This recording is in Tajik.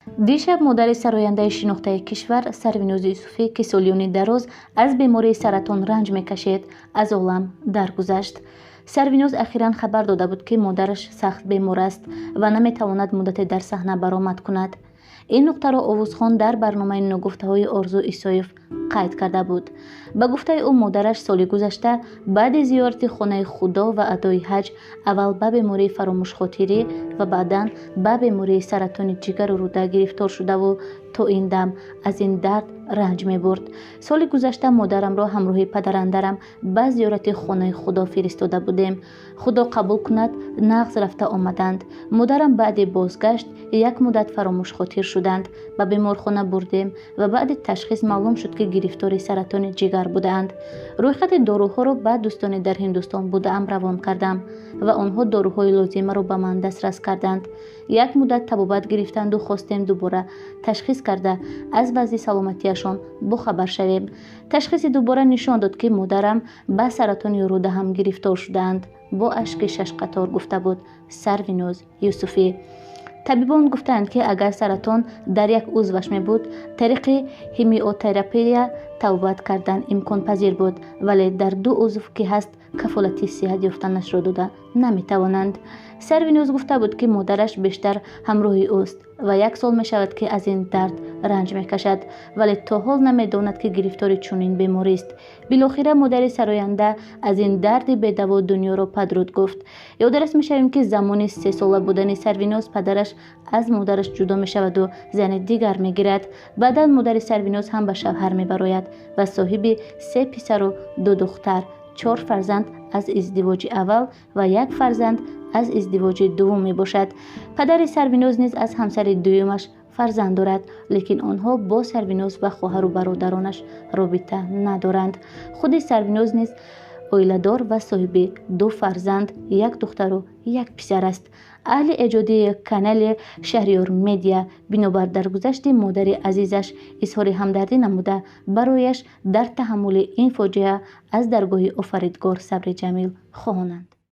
Дишаб модари сарояндаи шинохтаи кишвар Сарвиноз Юсуфӣ, ки солиёни дароз аз бемории саратон ранҷ мекашид, аз олам даргузашт. Сарвиноз ахиран хабар дода буд, ки модараш сахт бемор аст ва наметавонад муддате дар саҳна баромад кунад. Ин нуқтаро овозхон дар барномаи ногуфтаҳои Орзу Исоев қайд карда буд. Ба гуфтаи ӯ, модараш соли гузашта баъди зиёрати хонаи Худо ва адои ҳаҷ аввал ба бемории фаромӯшхотирӣ ва баъдан ба бемории саратони ҷигару рӯда гирифтор шудаву то ин дам аз ин дард ранҷ мебурд. Соли гузашта модарамро ҳамроҳи падарандарам ба зиёрати хонаи Худо фиристода будем. Худо қабул кунад, нағз рафта омаданд. Модарам баъди бозгашт як муддат фаромӯшхотир шуданд. Ба беморхона бурдем ва баъди ташхис маълум шуд, ки гирифтори саратони ҷигар будаанд. Рӯйхати доруҳоро ба дӯстоне дар Ҳиндустон будаам равон кардам ва онҳо доруҳои лозимаро ба ман дастрас карданд. Як муддат табобат гирифтанду хостем дубора ташхис карда аз вазъи саломатиашон бохабар шавем. Ташхиси дубора нишон дод, ки модарам ба саратони рӯда ҳам гирифтор шудаанд, бо ашки шашқатор гуфта буд Сарвиноз Юсуфӣ. Табибон гуфтанд, ки агар саратон дар як узваш мебуд, тариқи химиотерапия табобат кардан имконпазир буд, вале дар ду узв ки ҳаст, кафолати сиҳат ёфтанашро дода наметавонанд. Сарвиноз гуфта буд, ки модараш бештар ҳамроҳи ӯст ва як сол мешавад, ки аз ин дард ранҷ мекашад, вале то ҳол намедонад, ки гирифтори чунин беморист. Билохира модари сароянда аз ин дарди бедаво дунёро падруд гуфт. Ёдрас мешавем, ки замони сесола будани Сарвиноз падараш аз модараш ҷудо мешаваду зани дигар мегирад. Баъдан модари Сарвиноз ҳам ба шавҳар мебарояд ва соҳиби се писару ду духтар, чор фарзанд аз издивоҷи аввал ва як фарзанд аз издивоҷи дуввум мебошад. Падари Сарвиноз низ аз ҳамсари дуюмаш фарзанд дорад, лекин онҳо бо Сарвиноз ва хоҳару бародаронаш робита надоранд. Худи Сарвиноз низ оиладор ва соҳиби ду фарзанд, як духтару як писар аст. Аҳли эҷодии канали Шаҳриёр Медиа бинобар даргузашти модари азизаш изҳори ҳамдардӣ намуда, барояш дар таҳаммули ин фоҷиа аз даргоҳи Офаридгор сабри ҷамил хоҳонанд.